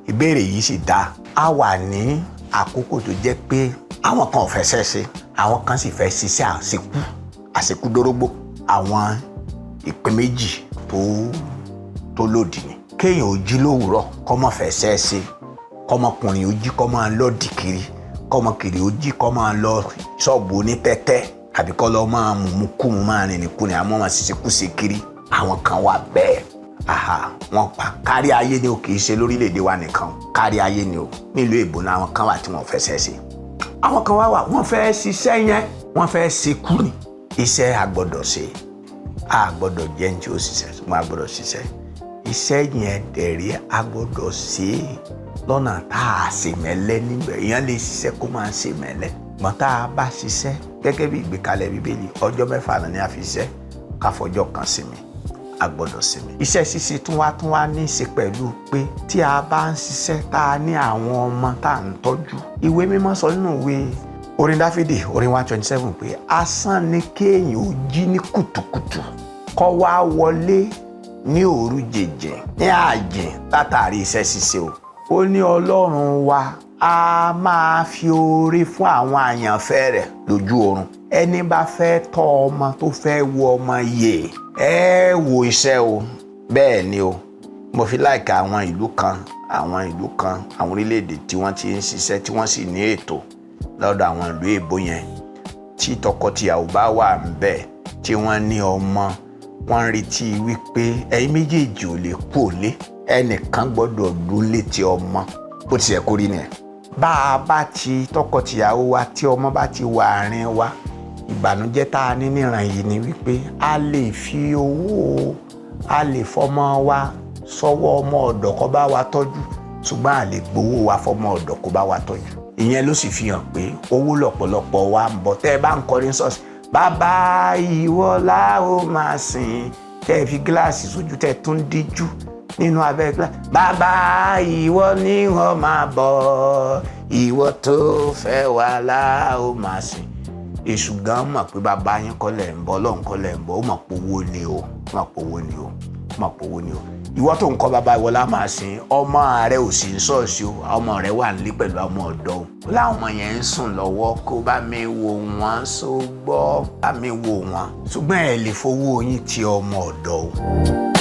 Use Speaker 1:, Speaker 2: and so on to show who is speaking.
Speaker 1: Ìbéèrè yìí sì dáa. A wà ní àkókò tó jẹ́ pé àwọn kan ò fẹ́ ṣẹ́ṣe, àwọn kan sì fẹ́ ṣiṣẹ́ àṣekú àṣekúdórógbó. Àwọn ìpín méjì tó lòdì ni. Kéèyàn ò jí lówùúrọ̀ kó má fẹ́ ṣẹ́ṣe, kọ́mọkùnrin ó jí kó máa lọ́ọ̀dì kiri, kọ́mọkiri ó jí kó máa lọ ṣọ́ọ̀bù onítẹ́tẹ́, àbí kó lọ máa mú kú mu, máa rìnrìn kùnrin, àmọ́ máa ṣiṣẹ́ kú sí kiri. Àwọn kan wà bẹ́ẹ̀. Aha, wọn pa kárí ayé ni o, kì í ṣe lórílẹ̀‐èdè wa nìkan, kárí ayé ni o. Nílùú èbó náà, àwọn kan wà tí wọ́n fẹ́ ṣe. Àwọn kan wá wà, wọ́n fẹ́ ṣiṣẹ́ yẹn, wọ́n fẹ́ ṣekú ni. Iṣẹ́ a gbọ́dọ̀ ṣe, a gbọ́dọ̀ jẹ́ ní tí ó ṣiṣẹ́, ṣùgbọ́n a gbọ́dọ̀ ṣiṣẹ́. Iṣẹ́ yẹn dẹ̀rí, a gbọ́dọ̀ ṣe é lọ́nà tá a ṣe mẹ́lẹ́ níbẹ̀. Èèyàn lè ṣiṣẹ́ kó máa ṣe mẹ́lẹ́, ṣùgbọ́n tá a bá ṣiṣẹ́ gẹ́gẹ́ bí ìgbékalẹ̀ Bíbélì, ọjọ́ 6 náà ni a fi ṣiṣẹ́, ká fọjọ́ kan sinmi. A gbọ́dọ̀ sinmi. Iṣẹ́ ṣíṣe tún wá ní í ṣe pẹ̀lú pé tí a bá ń ṣiṣẹ́, tá a ní àwọn ọmọ tá à ń tọ́jú. Ìwé Mímọ́ sọ nínú ìwé orin Dáfídì, orin 127, pé asán ni kéèyàn ó jí ní kùtùkùtù, kó wá wọlé ní òru jèjì ní àjìn látàrí iṣẹ́ ṣíṣe o. Ó ní Ọlọ́run wa a máa fi oore fún àwọn àyànfẹ́ rẹ̀ lójú oorun. Ẹni bá fẹ́ tọ́ ọmọ, tó fẹ́ wo ọmọ yè, ẹ wo iṣẹ́ o. Bẹ́ẹ̀ ni o. Mo fi láìka àwọn ìlú kan, àwọn orílẹ̀-èdè tí wọ́n ti ń ṣiṣẹ́, tí wọ́n sì ní ètò lọ́dọ̀ àwọn ìlú èbó yẹn. Tí tọkọtìyàwó bá wà ń bẹ̀, tí wọ́n ní ọmọ, wọ́n ń retí wípé ẹ̀yin méjèèjì ò lè kú òlé, ẹnìkan gbọ́dọ̀ dún létí ọmọ. Bó ti yẹ kó rí nìyẹn. Bá a bá ti tọkọtìyàwó wa, tí ọmọ bá ti wà àárín wa, ìbànújẹ́ tá a ní níran yìí ni wípé a lè fi owó, a lè fọmọ wa sọ́wọ́ ọmọ ọ̀dọ̀ kó bá wa tọ́jú, ṣùgbọ́n a lè gbowó wa fọmọ ọ̀dọ̀ kó bá wa tọ́jú. Ìyẹn ló sì fi hàn pé owó lọ́pọ̀lọpọ̀ wa ń bọ̀. Tẹ́ ẹ bá ń kọrin ṣọ́ọ̀ṣì, "Bàbá, ìwọ la ó máa sìn," tẹ́ ẹ fi gíláàsì sójú, tẹ́ ẹ tún díjú nínú abẹ́ gíláàsì, "Bàbá, ìwọ ni wọ́n máa bọ̀, ìwọ tó fẹ́ wà la ó máa sìn." Èṣù gan mọ̀ pé bàbá yín kọ́ lẹ̀ ń bọ̀, Ọlọ́run kọ́ lẹ̀ ń bọ̀. Ó mọ̀ pé owó ni o, mọ̀ pé owó ni o, mọ̀ pé owó ni o. Ìwọ tó ń kọ́, "Bàbá, ìwọ la máa sìn," ọmọ rẹ ò sí ṣọ́ọ̀ṣì o. Ọmọ rẹ wà nílé pẹ̀lú ọmọ ọ̀dọ́ o. Láwọn ọmọ yẹn ń sùn lọ́wọ́, kó bá mi wò wọ́n, só gbọ́, bá mi wò wọ́n. Ṣùgbọ́n ẹ lè fowó yín ti ọmọ ọ̀dọ́ o.